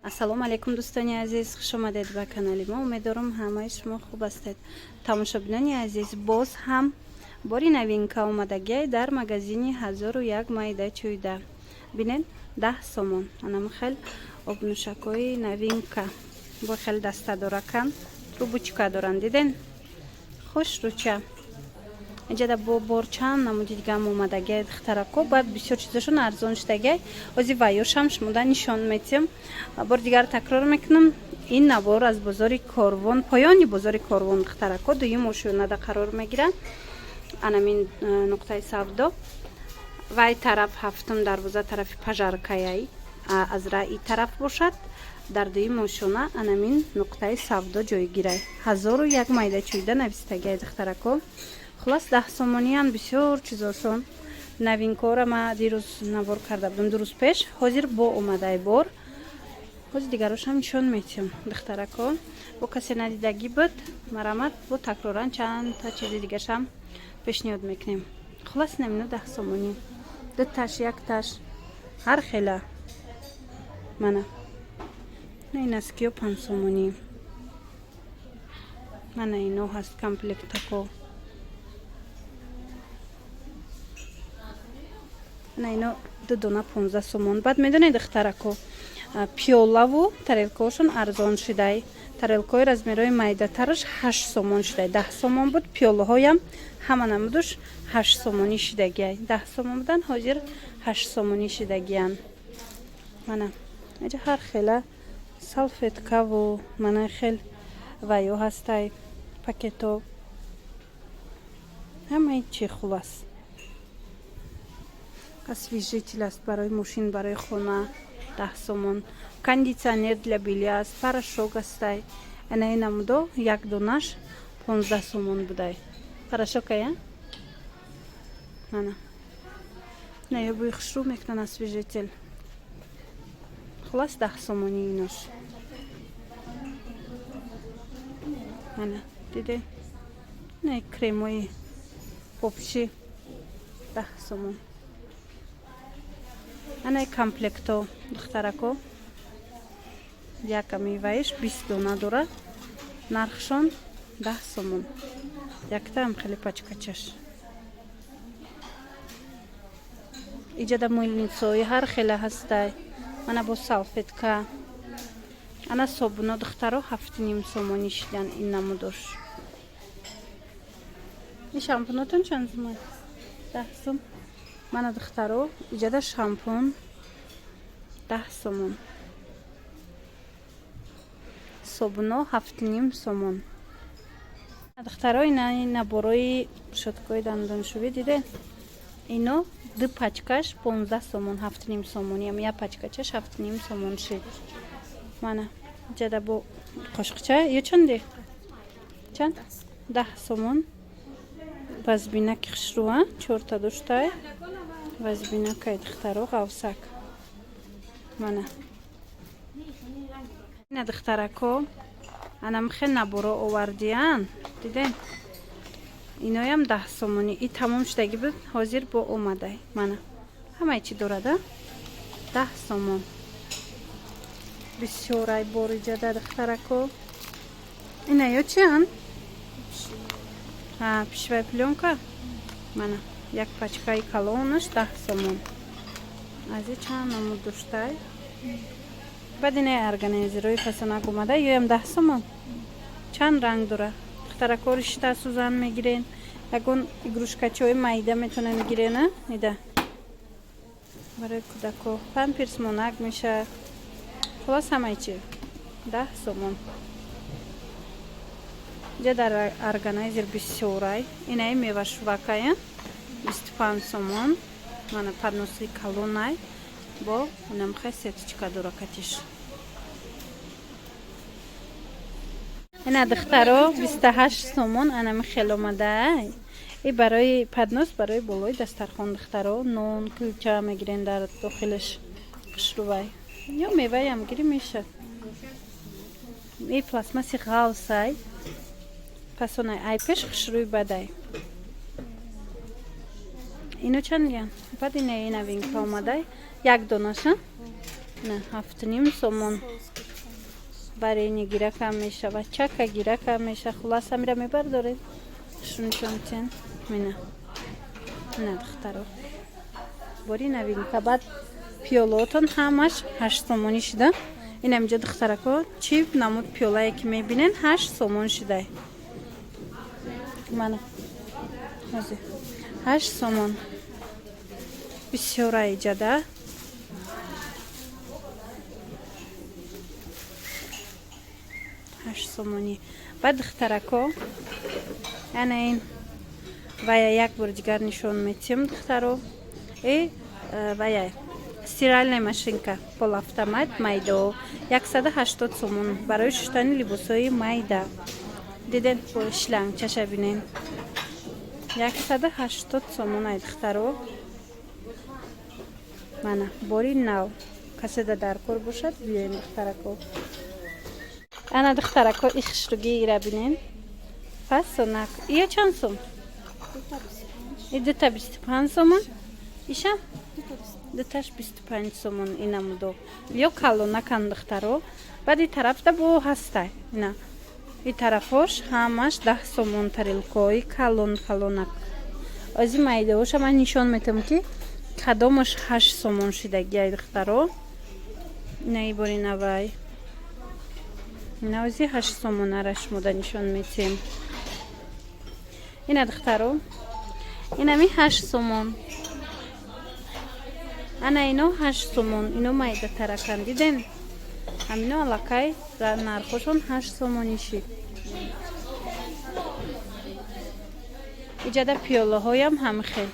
Ассалому алайкум, дӯстони азиз, хуш омадед ба канали мо. Умедворам, ҳамаи шумо хуб ҳастед. Тамошобинони азиз, боз ҳам бори новинка омадагиай дар магазини «Ҳазору як майда чӯйда». Бинед, 10 сомон анам хел обнӯшакҳои новинка, бо хел даста доракан, трубочка доранд, диден, хушрӯча. Инҷада бо бор чанд намуди дигаам омадагиай, духтарако. Баъд бисёр чизошон арзон шудагиай. Ози ваёшам шумода нишон метиҳам. Бори дигар такрор мекунам, ин навор аз бозори Корвон, поёни бозори Корвон, духтарако, дуюм ошёнада қарор мегирад анамин нуқтаи савдо. Вай тараф ҳафтум дарвоза, тарафи Пожаркаяй, аз раи тараф бошад, дар дуюм ошёна анамин нуқтаи савдо ҷойгирай. «Ҳазору як майда чӯйда» навистагиай, духтарако. Хулас, 10 сомониян бисёр чизошон. Новинкора ма дирӯз навор карда будам, 2 рӯз пеш. Ҳозир бо омадай бор, ҳозир дигарошам нишон метиҳам, духтарако. Бо касе надидагӣ буд, марамат, бо такроран чандта чизи дигаршам пешниҳод мекунем. Хулас, намино 10 сомонӣ, дуташ, якташ, ҳар хела. Мана ин аскиё 5 сомонӣ. Мана ино ҳаст комплектако. Ана ино ду дона 15 сомон. Баъд медонед, духтарако, пиёлаву тарелкаҳошон арзон шудай. Тарелкаҳои размерҳои майдатараш 8 сомон шудай, 10 сомон буд. Пиёлаҳоям ҳама намудуш 8 сомонӣ шидагиай. 10 сомон будан, ҳозир 8 сомонӣ шидагиянд. Мана инҷа ҳар хела салфеткаву мана хел ваё ҳастай, пакето, ҳамаи чи. Хулас, освежитель аст барои мошин, барои хона, 10 сомон. Кондиционер для белья аст, порошок астай. Анаи намудо як донаш 15 сомон будай. Порошокая, мана ная, бӯи хушрӯ мекунан, освежитель. Хулас, 10 сомонӣ инош. Мана, диде, на кремои попши 10 сомон. Анаи комплекто, духтарако, яками ваиш 20 дона дорад, нархшон 10 сомон, яктаам хеле пачкачаш. Иҷада мыльницаҳои ҳар хела ҳастай. Мана бо салфетка. Ана собуно, духтаро, 7,5 сомонӣ шидан ин намудош. Ин шампунотон чанд сомон? 10 сом. Мана, духтаро, иҷада шампун 10 сомон, собуно 7,5 сомон. Духтаро, ина наборои щёткаи дандоншӯӣ, диде, ино ду пачкаш 15 сомон, 7,5 сомониам, як пачкачаш 7,5 сомон шид. Мана иҷада бо қошиқча ё чанде, чанд? 10 сомон. Вазбинаки хушрӯа, чорта доштай вазбинакай, духтаро, ғавсак. Мана ина, духтарако, анамхе наборо овардиян, дидем, иноям 10 сомонӣ. И тамом шудагӣ буд, ҳозир бо омадай. Мана, ҳамаи чӣ дорада, 10 сомон. Бисёрай бориҷада, духтарако. Ина ё чиан? Пищевая плёнка. Мана, як пачкаи калонаш 10 сомон. Аз и чанд намуд доштай. Баъд инаи органайзерои фасонак омада, ёям 10 сомон. Чанд ранг дора, духтарако. Ришта, сӯзан мегирен, ягон игрушкачаҳои майда метавонем гирена, ида барои кӯдако памперс монак мешавад. Хулос, ҳамаи чи 10 сомон. Инҷа дар органайзер бисёрай. Инаи мевашувакая 25 сомон. Мана подноси калонай, бо инамхай сеточка дора катиш. Ина, духтаро, 28 сомон анами хел омадаай. И барои поднос, барои болои дастархон, духтаро, нон, кулча мегирен, дар дохилаш хушрувай, ё меваям гирӣ мешад. И пластмасси ғавсай, пасонай, ай пеш хушрӯй бадай. Ино чанд ян? Баъд инаи новинка омадай, як донаша на 7,5 сомон. Варенье гиракам мешава, чака гиракам меша. Хулас, амира мебардоред, шунишонтен. Мина, ина, духтаро, бори новинка. Баъд пиёлаотон ҳамаш 8 сомонӣ шида. Инаминҷо, духтарако, чӣ намуд пиёлае ки мебинен, 8 сомон шидай. Мана, 8 сомон. Бисёра иҷада. 8 сомонӣ. Баъд, духтарако, яна ин вая як бори дигар нишон метиҳем, духтаро. Вая стиральная машинка полуавтомат майдао 180 сомон, барои шуштани либосҳои майда. Диден, бо шлангчаша бинен, 180 сомон ай, духтаро. Мана, бори нав. Каседа дар кор бошад, биёен, духтарако. Ана, духтарако, и хушругӣ ира бинен, фасонак. Ия чанд сом? И дута 25 сомон, ишам дуташ 25 сомон. Инамудо ё калонакан, духтаро. Баъд и тарафда бо ҳастай, ина и тарафош ҳамаш 10 сомон, тарелкои калон калонак. Ози майдаоша ман нишон метавам, ки кадомаш 8 сомон шидагиай, духтаро. Ина и бори навай, ина ози 8 сомонара шумода нишон метиҳем. Ина, духтаро, инами 8 сомон. Ана ино 8 сомон, ино майдатаракан, диден, ҳамино аллакай нархошон 8 сомонӣ шид. Иҷада пиёлаҳоям ҳам хел,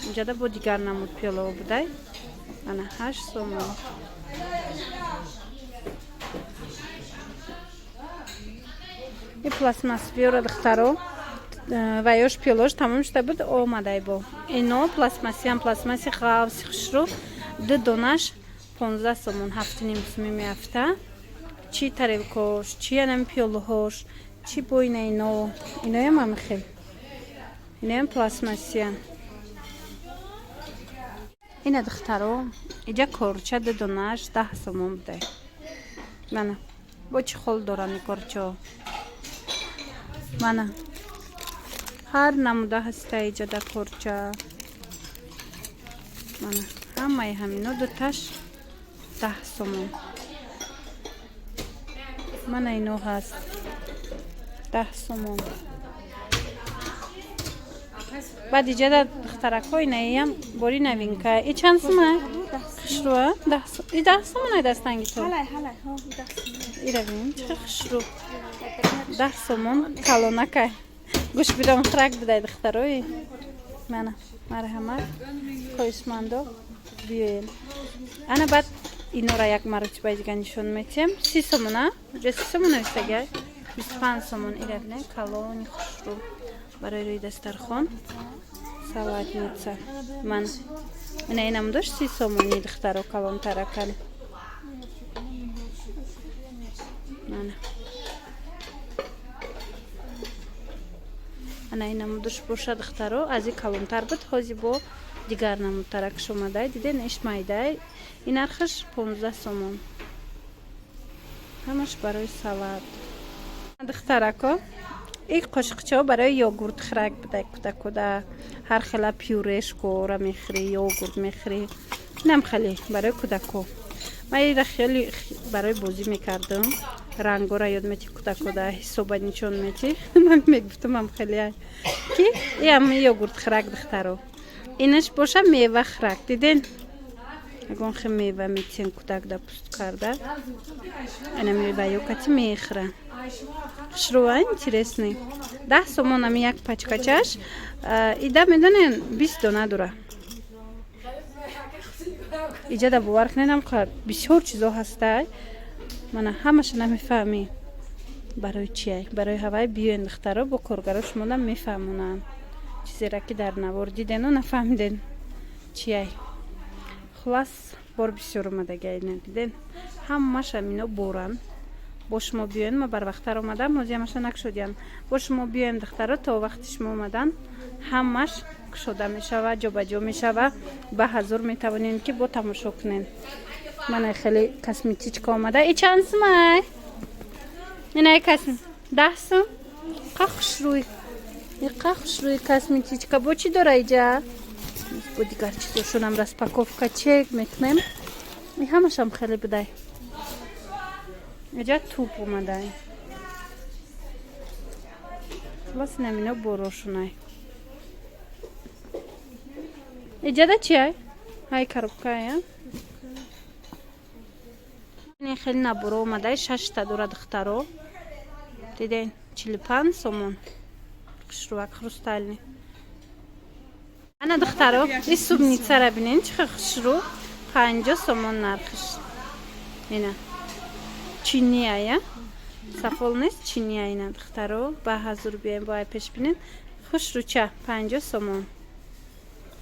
иҷада бо дигар намуд пиёлаҳо будай. Ана, 8 сомон. И пластмасс биёра, духтаро, ва ёш пиёлош тамом шуда буд, омадай бо ино пластмассиам, пластмасси ғавси хушрӯ. Ду донаш 15 сомон, 7,5 суми меафта. Чӣ тарелкош, чӣ анами пиёлаҳош, чӣ бо ина ино, иноям ҳамихел, иноям пластмассиян. Ина, духтаро, иҷа корча ду донаш 10 сомон будай. Мана, бо чӣ хол доранд корчо. Мана, ҳар намуда ҳаста иҷада корча. Мана, ҳамаи ҳамино дуташ 10 сомон. Мана, ино ҳаст 10 сомон. Баъд иҷада, духтаракҳо, инаиям бори новинка. И чанд сума, хушрӯа? И 10 сомон ай дастанги то ира бинем, чӣ хушрӯ, 10 сомон, калонакай. Гӯш бидом, храк бидай, духтарои. Мана, марҳамат, хоҳишмандо биёем. Ана, баъд инора як маротиба дига нишон метиҳем. 30 сомона, ҷо 30 сомон навистагиай, 25 сомон. Ира бинем, калони хушрӯ, барои рӯи дастархон, салатница. Мана, ина инам дошт 30 сомонӣ, духтаро, калонтаракан. Мана, ана ин намудаш боша, духтаро, аз и калонтар буд, ҳози бо дигар намудтаракш омадай. Диден, иш майдай, ин нархаш 15 сомон. Ҳамаш барои салат, духтарако. И қошиқчаҳо барои йогурт хӯрак будай, кӯдакода ҳар хела пюрешкора мехӯрӣ, йогурт мехӯрӣ. Инам хеле барои кӯдако. Ман ира хеле барои бозӣ мекардам. Рангора ёд мети кӯдакода, ҳисоба нишон мети. Ман мегуфтам хеле ки иам йогурт хӯрак, духтаро. Инаш боша мева хӯрак, диден, ягон хе мева метиҳен кӯдак да, пуст карда, ина меваё кати мехӯра. Хушрӯа, интересный. 10 сомон ами як пачкачаш. Ида медонен, 20 дона дора. Иҷада бовар кунедам, бисёр чизо ҳастай. Мана, ҳамаша намефаҳмӣ барои чия, барои ҳавай. Биёен, духтаро, бо коргаро шумода мефаҳмонанд чизера ки дар навор дидену нафаҳмиден чияй. Хулас, бор бисёр омадагай, диден, ҳамааш амино боранд. Бо шумо биёен, ма барвақттар омадам, ҳози ҳамаша накушодиям. Бо шумо биёем, духтаро, то вақти шумо омадан ҳамаш кушода мешава, ҷобаҷо мешава. Ба ҳазур метавонем ки бо тамошо кунем. Мана, хеле косметичка омада. И чанд сумай? Ина касм 10 сум. Қа хушрӯй, иқа хушрӯй косметичка. Бо чӣ дора иҷа? Бо дигар чизошонам распаковка чек мекунем. И ҳамашам хеле будай. Иҷа туп омадай. Хулас, инамино борошунай. Иҷада чиай? Ҳай, коробкая. Хеле наборо омадай, шашта дора, духтаро. Диден, 45 сомон. Хушрӯвак, хрустальный. Ана, духтаро, и супницара бинен, чӣ хел хушрӯ, 50 сомон нархиш. Ина чинияя, сафол нест, чиния. Ина, духтаро, ба ҳазур биёем, бо ай пеш бинен. Хушрӯча, 50 сомон,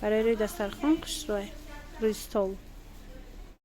барои рӯи дастархон хушрӯай, рӯи стол.